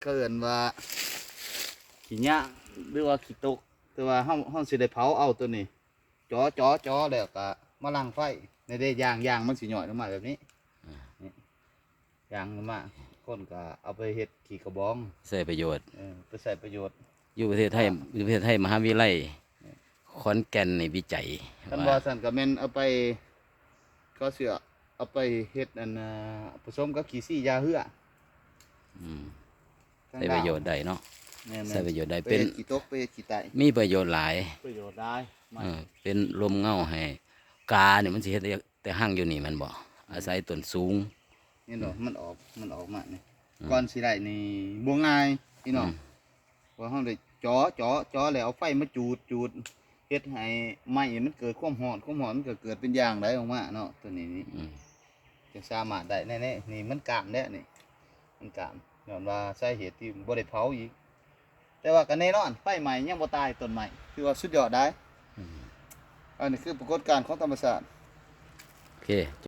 ເຂົາເອີ້ນວ່າຂີ້ຫຍ້າ ຫຼືວ່າຂີ້ຕົກ ແຕ່ວ່າເຮົາ ເຮົາຊິໄດ້ເຜົາເອົາໂຕນີ້ ຈໍ ຈໍ ຈໍ ແລ້ວກໍມາລັງໄຟ ນີ້ເດ້ ຢາງ ຢາງມັນຊິຫຍ້ອຍລົງມາແບບນີ້ ອ່າ ນີ້ ຢາງລົງມາ ຄົນກໍເອົາໄປເຮັດຂີ້ກະບອງ ໃຊ້ປະໂຫຍດ ເອີ ໄປໃຊ້ປະໂຫຍດ ຢູ່ປະເທດໄທ ອ່າ ຢູ່ປະເທດໄທ ມະຫາວິໄລ ແມ່ນ ຂອນແກ່ນນີ້ວິໄຈ ຄັນ ວ່າ ວ່າຊັ້ນກໍແມ່ນເອົາໄປ ເຂົາຊິເອົາໄປເຮັດອັນ ອ່າ ປະສົມກັບຂີ້ຊີ້ຢາເຮືອ ອືມ ໃຊ້ປະໂຫຍດໄດ້ເນາະ ແມ່ນໆ ໃຊ້ປະໂຫຍດໄດ້ ໄປເຮັດ ເປັນ ຂີ້ຕົກ ໄປເຮັດຂີ້ໄຕ ມີປະໂຫຍດຫຼາຍ ປະໂຫຍດຫຼາຍ ເອີ ເປັນລົມເງົາໃຫ້ ການີ້ມັນຊິເຮັດແຕ່ຮັງຢູ່ນີ້ແມ່ນບໍ່? ອືມ ອາໄສຕົ້ນສູງ ເຫັນບໍ່? ອືມ ມັນອອກ ມັນອອກມານີ້ ອືມ ກ່ອນຊິໄດ້ນີ້ບໍ່ງ່າຍພີ່ນ້ອງ ອືມ ວ່າເຮົາໄດ້ຈໍ ຈໍ ຈໍ ແລ້ວເອົາໄຟມາຈູດ ຈູດ ເຮັດໃຫ້ໄມ້ມັນເກີດຄວາມຮ້ອນ ຄວາມຮ້ອນມັນກໍເກີດເປັນຢາງໄດ້ອອກມາເນາະ ໂຕນີ້ນີ້ ອືມ ຈຶ່ງສາມາດໄດ້ແນ່ໆ ນີ້ມັນກ້ານແລ້ວນີ້ ມັນກ້ານ ຍ້ອນວ່າສາເຫດທີ່ບໍ່ໄດ້ເຜົາອີກ ແຕ່ວ່າກໍແນ່ນອນ ໄຟໄໝ້ຍັງບໍ່ຕາຍຕົ້ນໄມ້ ຖືວ່າສຸດຍອດໄດ໋ ອືມ ອັນນີ້ຄືປາກົດການຂອງທຳມະຊາດ ໂອເຄ